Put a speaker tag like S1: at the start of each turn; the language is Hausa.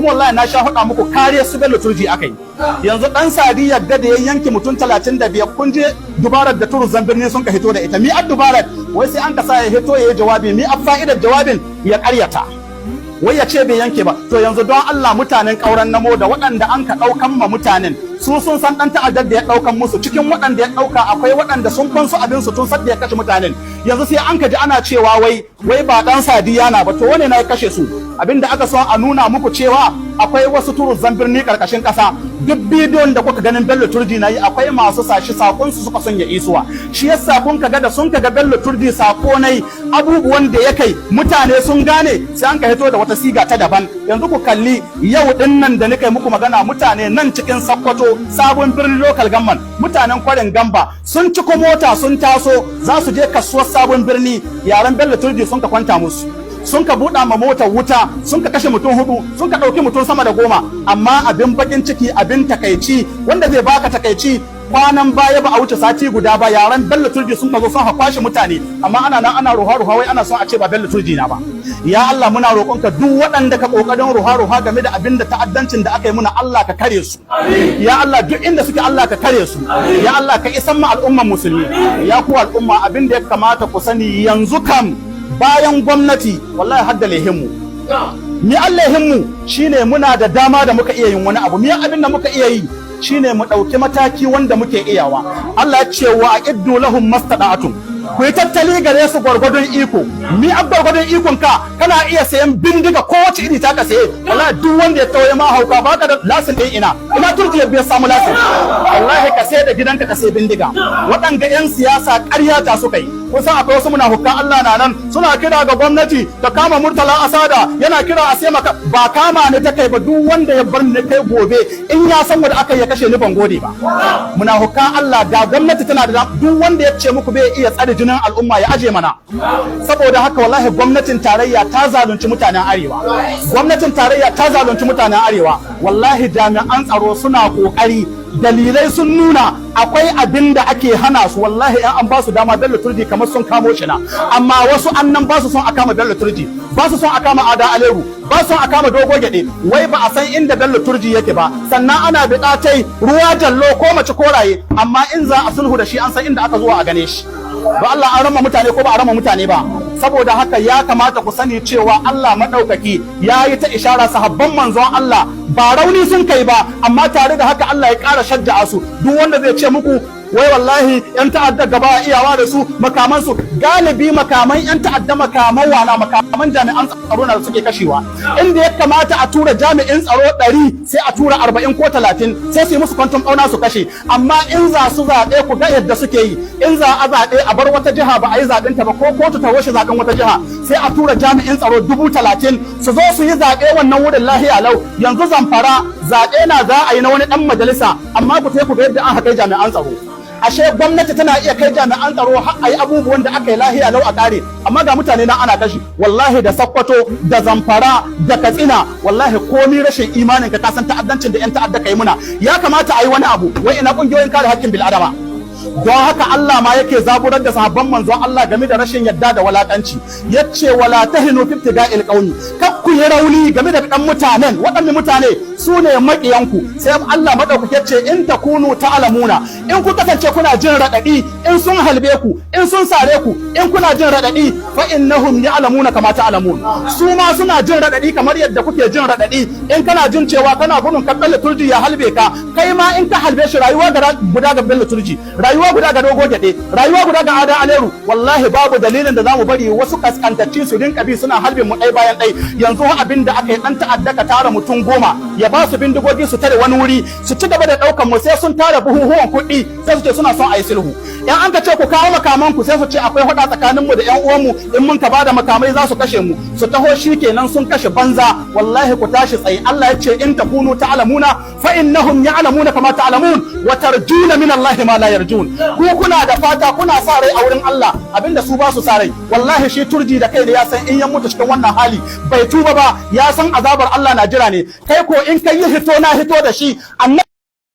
S1: Kuma wallahi na sha faɗa muku, kariyar su Bello Turji akai. Yanzu dan Sadi yadda da ya yanke mutum 35, kun je dubarar da turu birni sun ka hito da ita. Mi ad dubarar? Wai sai an ka sa ya hito ya yi jawabi. Mi ad fa'idar jawabin? Ya ƙaryata, wai ya ce bai yanke ba. To yanzu don Allah, mutanen Ƙauran Namo da waɗanda an ka ɗaukan ma mutanen, su sun san ɗan ta'addar da ya ɗaukan musu. Cikin waɗanda ya ɗauka akwai waɗanda sun fansu abin su tun sadda ya kashe mutanen. Yanzu sai an ka ji ana cewa wai ba ɗan Sadiya na ba. To wane na ya kashe su? Abinda aka son a nuna muku cewa akwai wasu turuzzan birni karkashin ƙasa. Duk bidiyon da kuka ganin Bello Turji na yi, akwai masu sashi sakon su suka son ya isuwa. Shi yasa kun kaga da sun kaga Bello Turji sako nai, abubuwan da ya kai mutane sun gane, sai an ka hito da wata siga ta daban. Yanzu ku kalli yau din nan da nika muku magana, mutane nan cikin Sakkwato, Sabon Birnin Local Government, mutanen Kwarin Gamba sun ciko mota, sun taso za su je kasuwar Sabon Birni. Yaran Bello Turji sun ka kwanta musu, sun ka buɗa ma motar wuta, sun ka kashe mutum hudu, sun ka ɗauki mutum sama da 10. Amma abin bakin ciki, abin takaici, wanda zai baka takaici, kwanan baya, ba a wuce sati guda ba, yaran Bello Turji sun ka zo sun kwashe mutane. Amma ana nan ana ruha ruha, wai ana son a ce ba Bello Turji na ba. Ya Allah, muna roƙonka, duk waɗanda ka ƙoƙarin ruha ruha game da abin da ta'addancin da aka yi muna, Allah ka kare su. Ya Allah, duk inda suke, Allah ka kare su. Ya Allah, ka isan ma al'umman musulmi. Ya ku al'umma, abin da ya kamata ku sani yanzu kam, bayan gwamnati, wallahi hadda lehinmu. Mi allehinmu shine muna da dama da muka iya yin wani abu. Mi abin da muka iya yi shine mu ɗauki mataki wanda muke iyawa. Allah ya ce: "Wa a'iddu lahum mastata'tum", ku yi tattali gare su gwargwadon iko. Mi a gwargwadon ikon ka? Kana iya sayan bindiga kowace iri ta ka saye. Wallahi duk wanda ya tauye ma hauka, baka da lasin ɗin. Ina Turji ya biya samu lasin? Wallahi ka sai da gidanka ka sai bindiga. Waɗanga 'yan siyasa ƙarya ta suka yi. Kun san akwai wasu munafukan Allah na nan suna kira ga gwamnati ta kama Murtala Asada, yana kira a sai maka. Ba kama ni ta kai ba. Duk wanda ya bar ni kai gobe, in ya san wanda aka yi kashe ni, ban gode ba. Munafukan Allah, da gwamnati tana da duk wanda ya ce muku bai iya tsare jinin al'umma, ya aje mana. Saboda haka wallahi gwamnatin tarayya ta zalunci mutanen arewa, gwamnatin tarayya ta zalunci mutanen arewa. Wallahi jami'an tsaro suna kokari, dalilai sun nuna akwai abin da ake hana su. Wallahi in an ba su dama, Bello Turji kamar sun kamo shi na. Amma wasu annan ba su son a kama Bello Turji, ba su son a kama Ada Aleru, ba su son a kama Dogo Gyaɗe. Wai ba a san inda Bello Turji yake ba, sannan ana biɗatai ruwa jallo ko mace ko raye. Amma in za a sulhu da shi, an san inda aka zuwa a gane shi ba. Allah, an rama mutane ko ba a rama mutane ba? Saboda haka ya kamata ku sani cewa Allah maɗaukaki ya yi ta ishara. Sahabban manzon Allah ba rauni sun kai ba, amma tare da haka Allah ya ƙara shajja'a su. Duk wanda zai ce muku wai wallahi yan ta'adda gaba iyawa da su, makaman su galibi, makaman yan ta'adda makaman wana, makaman jami'an tsaro na da suke kashewa. Inda ya kamata a tura jami'in tsaro 100, sai a tura 40 ko 30, sai su yi musu kwanton ɓauna su kashe. Amma in za su zaɓe, ku ga yadda suke yi. In za a zaɓe, a bar wata jiha ba a yi zaɓen ta ba, ko kotu ta washe zaɓen wata jiha, sai a tura jami'in tsaro 30,000 su zo su yi zaɓe wannan wurin lahiya lau. Yanzu Zamfara, zaɓe na za a yi na wani ɗan majalisa, amma ku ku ga yadda an kai jami'an tsaro. Ashe gwamnati tana iya kai jami'an tsaro har a yi abubuwan da aka yi lahiya lau a kare. Amma ga mutane na ana kashi. Wallahi da Sakkwato da Zamfara da Katsina, wallahi komi rashin imanin ka, ka san ta'addancin da yan ta'adda kai muna. Ya kamata a yi wani abu. Wai ina kungiyoyin kare hakkin bil'adama? Don haka Allah ma yake zaburar da sahabban manzon Allah game da rashin yadda da walakanci. Yace: "Wala tahinu fi ibtiga'il qaumi", kar ku yi rauni game da dan mutanen. Waɗanne mutane? Su ne maƙiyanku. Sai Allah madaukake ce: "In takunu ta'lamuna", in ku kasance kuna jin radadi, in sun halbe ku, in sun sare ku, in kuna jin radadi, "fa innahum ya'lamuna kama ta'lamun", su ma suna jin radadi kamar yadda kuke jin radadi. In kana jin cewa kana gudun kan Bello Turji ya halbe ka, kai ma in ka halbe shi, rayuwa guda ga Bello Turji, rayuwa guda ga Dogo Gyaɗe, rayuwa guda ga Ada Aleru. Wallahi babu dalilin da zamu bari wasu kaskantacci su rinka bi suna halbin mu ɗai bayan ɗai. Yanzu abin da aka yi, ɗan ta'adda ka tara mutum 10, ya ba su bindigogi, su tare wani wuri, su ci gaba da ɗaukan mu, sai sun tara buhuhuwan kuɗi, sai su ce suna son a yi sulhu. In an ka ce ku kawo makaman ku, sai su ce akwai hada tsakanin mu da ƴan uwanmu, in mun ka bada makamai za su kashe mu. Su taho, shi kenan sun kashe banza. Wallahi ku tashi tsaye. Allah ya ce: "In takunu ta'lamuna fa innahum ya'lamuna kama ta'lamun wa tarjuna min Allah ma la yarjun." Ku kuna da fata, kuna sa rai a wurin Allah abinda su ba su sa rai. Wallahi shi Turji da kai da ya san in ya mutu cikin wannan hali bai tuba ba, ya san azabar Allah na jira ne. Kai ko in kai yi hito na hito da shi annabi.